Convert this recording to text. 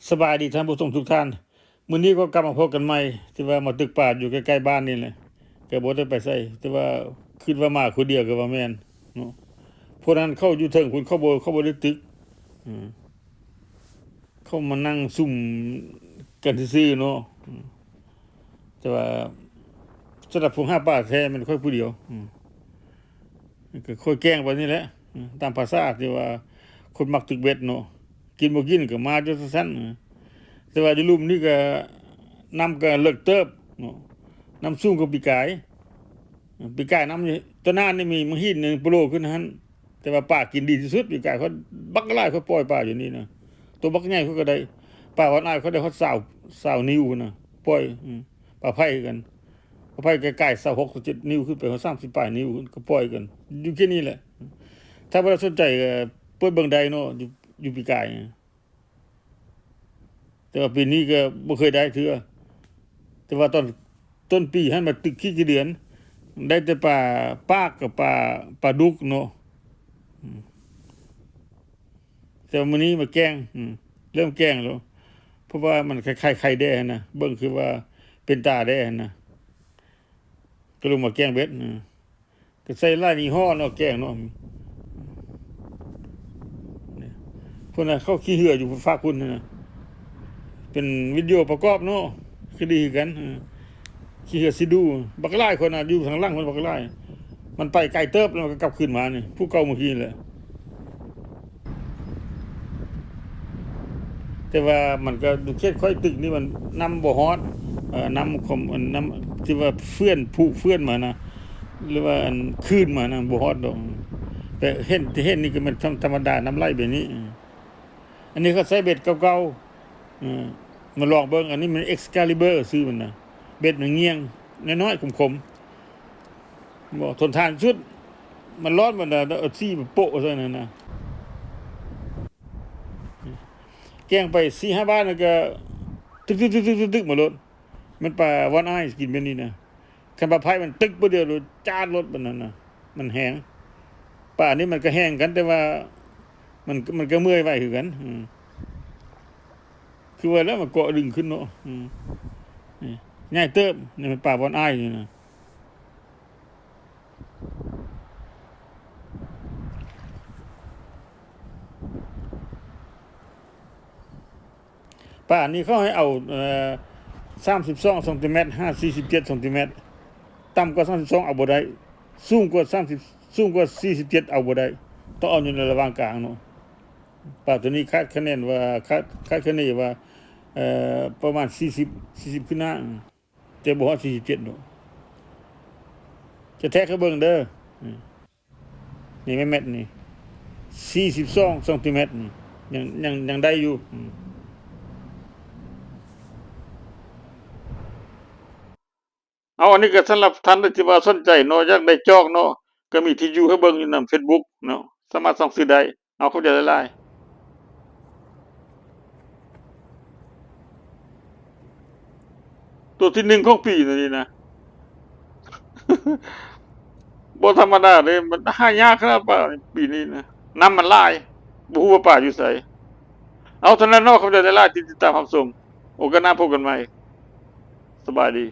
ສະບາຍດີທ່ານຜູ້ຊົມທຸກທ່ານ, ມື້ນີ້ກໍກັບມາພົບກັນໃໝ່ ທີ່ວ່າມາຕຶກປາຢູ່ໃກ້ໆບ້ານນີ້ແຫຼະ, ກໍບໍ່ໄດ້ໄປໃສ, ແຕ່ວ່າຄິດວ່າມາຄົນດຽວກໍວ່າແມ່ນເນາະ. ພວກນັ້ນເຂົາຢູ່ເທິງພຸ້ນ ເຂົາບໍ່ ເຂົາບໍ່ໄດ້ຕຶກ, ເຂົາມານັ່ງຊຸມກັນຊື່ໆເນາະ. ແຕ່ວ່າສຳລັບຜູ້ຫາປາແທ້ແມ່ນຂ້ອຍຜູ້ດຽວ. ກໍຄ່ອຍແກ້ງໄປນີ້ແຫຼະ ຕາມພາສາທີ່ວ່າຄົນມັກຖືກເບັດເນາະ, ກິນບໍ່ກິນກໍມາຢູ່ຊັ້ນໆ. ແຕ່ວ່າຢູ່ລຸ່ມນີ້ກໍ ນ້ຳກໍເລິກເຕີບເນາະ, ນ້ຳສູງກວ່າປີກາຍ. ປີກາຍນ້ຳຕົວໜ້ານີ້ມີມັງຫີນໜຶ່ງໂປໂລຂຶ້ນຫັ້ນ, ແຕ່ວ່າປາກິນດີທີ່ສຸດ. ປີກາຍຂ້ອຍບັກຫຼາຍ ຂ້ອຍປ່ອຍປາຢູ່ນີ້ນະ, ໂຕບັກໃຫຍ່ຂ້ອຍກໍໄດ້. ປາວານອ້າຍຂ້ອຍໄດ້ຮອດຊາວ ຊາວນິ້ວພຸ້ນນະ, ປ່ອຍ. ປາໄພຄືກັນ. ໄປກາຍໆ ຊາວຫົກ ຊາວເຈັດ ນິ້ວ ຂຶ້ນໄປຮອດ ສາມສິບ ປາຍນິ້ວ ກໍປ່ອຍກັນ ຢູ່ແຄ່ນີ້ແຫຼະ. ຖ້າບໍ່ໄດ້ສົນໃຈກໍເປີດເບິ່ງໄດ້ເນາະ ຢູ່ ຢູ່ປີກາຍ. ແຕ່ວ່າປີນີ້ກໍບໍ່ເຄີຍໄດ້ເທື່ອ, ແຕ່ວ່າຕອນຕົ້ນປີຫັ້ນມາຕຶກຂີ້ຂີ້ເດືອນ ໄດ້ແຕ່ປາປາກກັບປາ ປາດຸກເນາະ. ແຕ່ວ່າມື້ນີ້ມາແກ້ງ ເລີ່ມແກ້ງແລ້ວ ເພາະວ່າມັນໄຄໆ ໄຄແດ່ຫັ້ນນະ, ເບິ່ງຄືວ່າເປັນຕາແດ່ຫັ້ນນະ, ກໍລົງມາແກ້ງເບັດ. ກໍໃຊ້ຫຼາຍຍີ່ຫໍ້ເນາະ ແກ້ງເນາະ. ພຸ້ນນະ ເຂົາຂີ່ເຮືອຢູ່ຟາກພຸ້ນນະ, ເປັນວິດີໂອປະກອບເນາະ ຄືດີຄືກັນ. ຂີ່ເຮືອຊີດູ ບັກຫຼາຍຄົນນະ ຢູ່ທາງຫຼັງມັນບັກຫຼາຍ. ມັນໄປໄກເຕີບແລ້ວມັນກໍກັບຄືນມານີ້ ຜູ້ເກົ່າເມື່ອກີ້ແຫຼະ. ແຕ່ວ່າມັນກໍຢູ່ເຂດຂ້ອຍຕຶກນີ້ ມັນນ້ຳບໍ່ຮອດ, ເອີ ນ້ຳຂອງ ນ້ຳທີ່ວ່າເຟື່ອນ ຜຸເຟື່ອນມານະ ຫຼືວ່າອັນຄື້ນມານະ ບໍ່ຮອດດອກ. ແຕ່ເຫັນ ທີ່ເຫັນນີ້ກໍແມ່ນທຳ ທຳມະດາ ນ້ຳໄຫຼແບບນີ້. ອັນນີ້ເຂົາໃຊ້ເບັດເກົ່າໆ ເອີ ມາລອງເບິ່ງ. ອັນນີ້ມັນ Excalibur ຊື່ມັນນະ, ເບັດມັນງ່ຽງນ້ອຍໆ ຂົມໆ ບໍ່ ທົນທານສຸດ. ມັນຮ້ອນ ມັນນະ ເອົາສີມາໂປະໃສ່ນັ້ນນະ, ແກ້ງໄປສີ່ຫ້າບາດ ແລ້ວກໍຕຶກໆໆໆ ມາໂລດ. ແມ່ນປາວານອ້າຍກິນແບບນີ້ນະ. ຄັນປາໄພມັນຕຶກບາດດຽວໂລດ ຈາດໂລດບາດນັ້ນນະ, ມັນແຮງ. ປານີ້ມັນກໍແຮງກັນ ແຕ່ວ່າມັນ ມັນກໍເມື່ອຍໄວຄືກັນ. ຄືວ່າແລ້ວ ມັນເກາະດຶງຂຶ້ນເນາະ. ນີ້ໃຫຍ່ເຕີບ, ນີ້ແມ່ນປາວານອ້າຍນີ້ນະ. ປານີ້ເຂົາໃຫ້ເອົາ ເອີ ສາມສິບສອງຊັງຕີແມັດ ຫາ ສີ່ສິບເຈັດຊັງຕີແມັດ. ຕ່ຳກວ່າສາມສິບສອງເອົາບໍ່ໄດ້, ສູງກວ່າສາມສິບ ສູງກວ່າສີ່ສິບເຈັດເອົາບໍ່ໄດ້, ຕ້ອງເອົາຢູ່ໃນລະຫວ່າງກາງເນາະ. ປາໂຕນີ້ຄາດຄະເນວ່າ ຄາດ ຄາດຄະເນວ່າ ເອີ ປະມານສີ່ສິບ ສີ່ສິບຂຶ້ນໜ້າ, ແຕ່ບໍ່ຮອດສີ່ສິບເຈັດດອກ. ຈະແທກໃຫ້ເບິ່ງເດີ. ນີ້ແມ່ນແມັດນີ້ ສີ່ສິບສອງຊັງຕີແມັດນີ້ ຍັງ ຍັງ ຍັງໄດ້ຢູ່. ເອົາ ອັນນີ້ກໍສຳລັບທ່ານໃດທີ່ວ່າສົນໃຈເນາະ, ຢາກໄດ້ຈອກເນາະ, ກໍມີທີ່ຢູ່ໃຫ້ເບິ່ງຢູ່ນຳ Facebook ເນາະ, ສາມາດສັ່ງຊື້ໄດ້. ເອົາ ຂອບໃຈຫຼາຍໆ. ຕົວທີໜຶ່ງຂອງປີນີ້ນະ, ບໍ່ທຳມະດາເດ້, ມັນຫາຍາກຂະໜາດປານປີນີ້ນະ. ນ້ຳມັນຫຼາຍ, ບໍ່ຮູ້ວ່າປາຢູ່ໃສ. ເອົາ ເທົ່ານັ້ນເນາະ, ຂອບໃຈຫຼາຍໆທີ່ຕິດຕາມຮັບຊົມ. ໂອກາດໜ້າພົບກັນໃໝ່. ສະບາຍດີ.